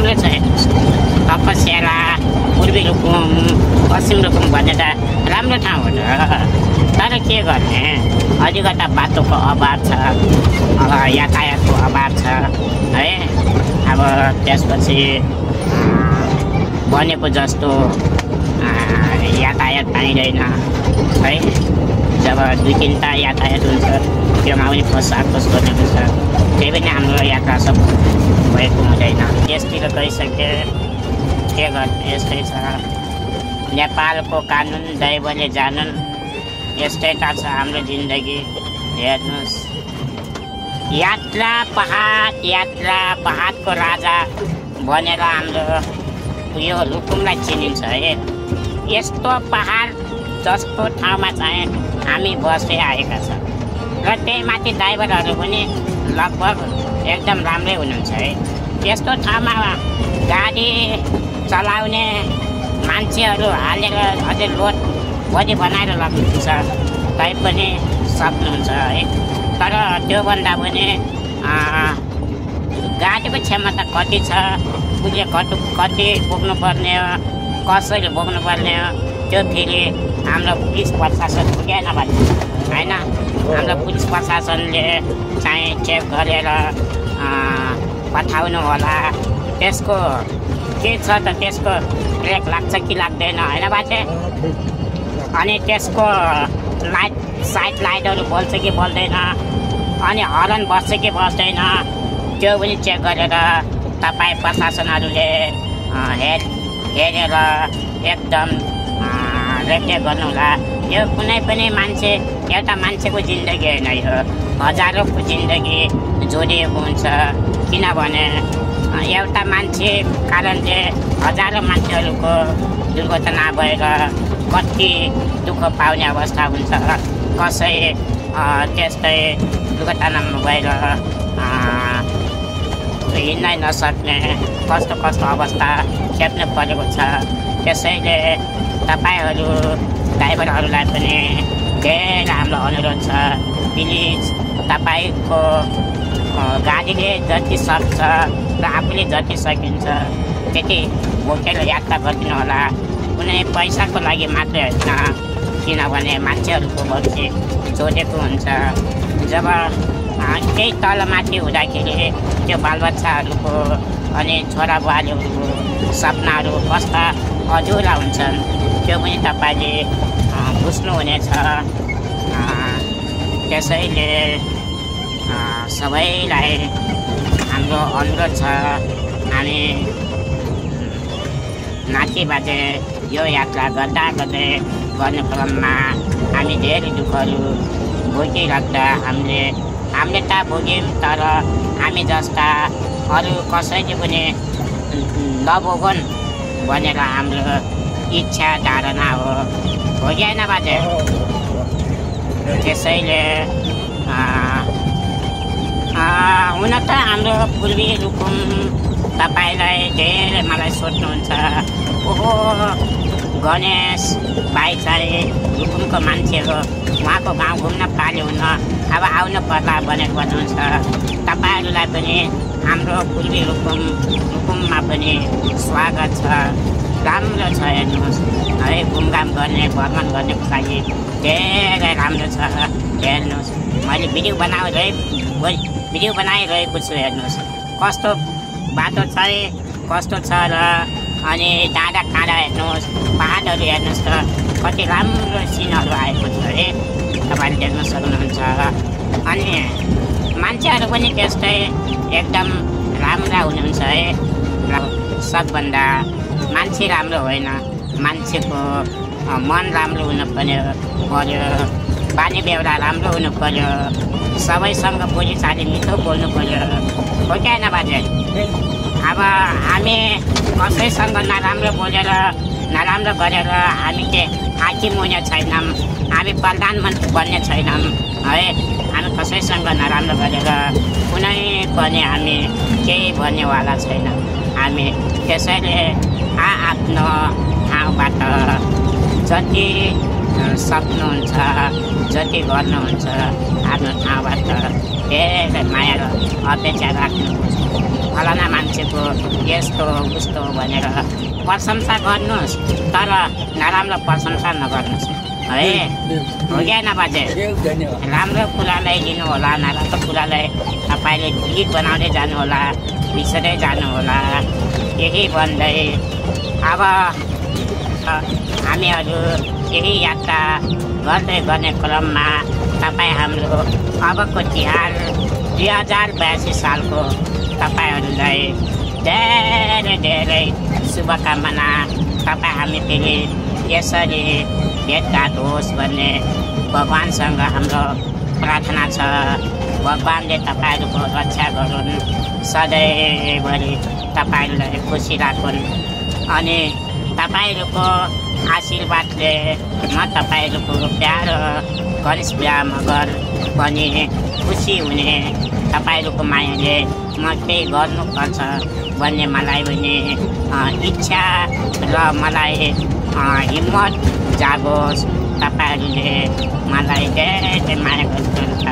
राम्रो छ हेर्नुहोस्। तपस्याला, पूर्वी रुकुम, पश्चिम रुकुम भन्ने त राम्रो ठाउँ हो त। तर के गर्ने, अलिकता बाटोको अभाव छ, अब यातायातको अभाव छ है। अब त्यसपछि बनेको जस्तो यातायात पाइँदैन है। जब 2-3टा यातायात हुन्छ त्योमा पनि खोजसाखोज गर्ने हुन्छ, त्यही पनि हाम्रो यात्रा सब भएको हुँदैन। यसतिर गइसके के गर्ने, यस्तै छ। नेपालको कानुन दैवले जानुन्, यस्तै त छ हाम्रो जिन्दगी। हेर्नुहोस्, यात्रा पहाडको राजा भनेर हाम्रो यो रुकुमलाई चिनिन्छ है। यस्तो पहाड जस्तो ठाउँमा चाहिँ हामी बस्दै आएका छौँ र त्यही माथि ड्राइभरहरू पनि लगभग एकदम राम्रै हुनुहुन्छ है। यस्तो ठाउँमा गाडी चलाउने मान्छेहरू हालेर अझै लोड बढी बनाएर लग्नुहुन्छ तैपनि सक्नुहुन्छ है। तर त्योभन्दा पनि गाडीको क्षमता कति छ, उसले कति बोक्नुपर्ने हो, कसरी बोक्नुपर्ने हो, त्यो फेरि हाम्रो पुलिस प्रशासन पुगेन भने होइन। हाम्रो पुलिस प्रशासनले चाहिँ चेक गरेर पठाउनु होला। त्यसको के छ त, त्यसको ब्रेक लाग्छ कि लाग्दैन होइन बाटे। अनि त्यसको साइड लाइटहरू बल्छ कि बल्दैन, अनि हर्न बस्छ कि बस्दैन, त्यो पनि चेक गरेर तपाईँ प्रशासनहरूले हेरेर एकदम रेटे गर्नुहोला। यो कुनै पनि मान्छे, एउटा मान्छेको जिन्दगी होइन, यो हजारौँको जिन्दगी जोडिएको हुन्छ। किनभने एउटा मान्छे कारणले हजारौँ मान्छेहरूको दुर्घटना भएर कति दुःख पाउने अवस्था हुन्छ। कसै त्यस्तै दुर्घटनामा भएर हिँड्नै नसक्ने कस्तो अवस्था खेप्नु परेको छ। त्यसैले तपाईँहरू ड्राइभरहरूलाई पनि धेरै हाम्रो अनुरोध छ, प्लिज तपाईँको गाडीले जति सक्छ र आफूले जति सकिन्छ त्यति बोकेर यात्रा गरिदिनु होला। कुनै पैसाको लागि मात्रै होइन, किनभने मान्छेहरूको भविष्य जोडेको हुन्छ। जब केही तलमाथि हुँदाखेरि त्यो बालबच्चाहरूको अनि छोराबुहारीहरूको सपनाहरू कस्ता अधुरा हुन्छन् त्यो पनि तपाईँले बुझ्नुहुनेछ। त्यसैले सबैलाई हाम्रो अनुरोध छ, हामी नातिबाजे यो यात्रा गर्दै गर्ने क्रममा हामी धेरै दुःखहरू भोगिराख्दा हामीले त भोग्यौँ, तर हामी जस्ता अरू कसैले पनि नभोगुन् भनेर हाम्रो इच्छा धारणा हो कि होइन बाजे। त्यसैले हुन त हाम्रो पूर्वी रुकुम तपाईँलाई धेरै मलाई सोध्नुहुन्छ, ओहो गणेश भाइ चाहिँ रुकुमको मान्छे हो, उहाँको गाउँ घुम्न पाल्नुहुन्न, अब आउनु पर्ला भनेर भन्नुहुन्छ। तपाईँहरूलाई पनि हाम्रो पूर्वी रुकुममा पनि स्वागत छ, राम्रो छ। हेर्नुहोस् है, घुमघाम गर्ने भ्रमण गर्नेको लागि धेरै राम्रो छ। हेर्नुहोस्, मैले भिडियो बनाइरहेको छु। हेर्नुहोस् कस्तो बाटो चाहिँ कस्तो छ र अनि डाँडा काँडा हेर्नुहोस्, पहाडहरू हेर्नुहोस् त कति राम्रो सिनहरू आएको छ है, तपाईँले देख्न सक्नुहुन्छ। अनि मान्छेहरू पनि त्यस्तै एकदम राम्रा हुनुहुन्छ है। सबभन्दा मान्छे राम्रो होइन, मान्छेको मन राम्रो हुनु पर्यो, बानी बेहोरा राम्रो हुनु पर्यो, सबैसँग बोलीचाली मिठो बोल्नु पर्यो, हो कि होइन बाजे। अब हामी कसैसँग नराम्रो बोलेर नराम्रो गरेर हामी के हाकिम हुने छैनौँ, हामी प्रधानमन्त्री बन्ने छैनौँ है। हामी कसैसँग नराम्रो गरेर कुनै पनि हामी केही भन्नेवाला छैनौँ। हामी त्यसैले आफ्नो ठाउँबाट जति सक्नुहुन्छ, जति गर्नुहुन्छ आफ्नो ठाउँबाट धेरै माया र अपेक्षा राख्नुहोस्। फलाना मान्छेको यस्तो उस्तो भनेर प्रशंसा गर्नुहोस्, तर नराम्रो प्रशंसा नगर्नुहोस् है। हो कि बाजे? राम्रो कुरालाई लिनुहोला, नराम्रो कुरालाई तपाईँले गीत बनाउँदै जानुहोला, बिर्सँदै जानुहोला। यही भन्दै अब हामीहरू यही यात्रा गर्दै गर्ने क्रममा तपाईँ हाम्रो अबको तिहार 2082 सालको तपाईँहरूलाई धेरै धेरै शुभकामना। तपाईँ हामी फेरि यसरी भेटघाट होस् भन्ने भगवान्सँग हाम्रो प्रार्थना छ। भगवान्ले तपाईँहरूको रक्षा गरून्, सधैँभरि तपाईँहरूलाई खुसी राखुन्। अनि तपाईँहरूको आशीर्वादले म तपाईँहरूको प्यारो गणेश बिहा मगर पनि खुसी हुने, तपाईँहरूको मायाले म केही गर्नुपर्छ भन्ने मलाई पनि इच्छा र मलाई हिम्मत जागोस्। तपाईँहरूले मलाई धेरै माया गर्नुहुन्छ।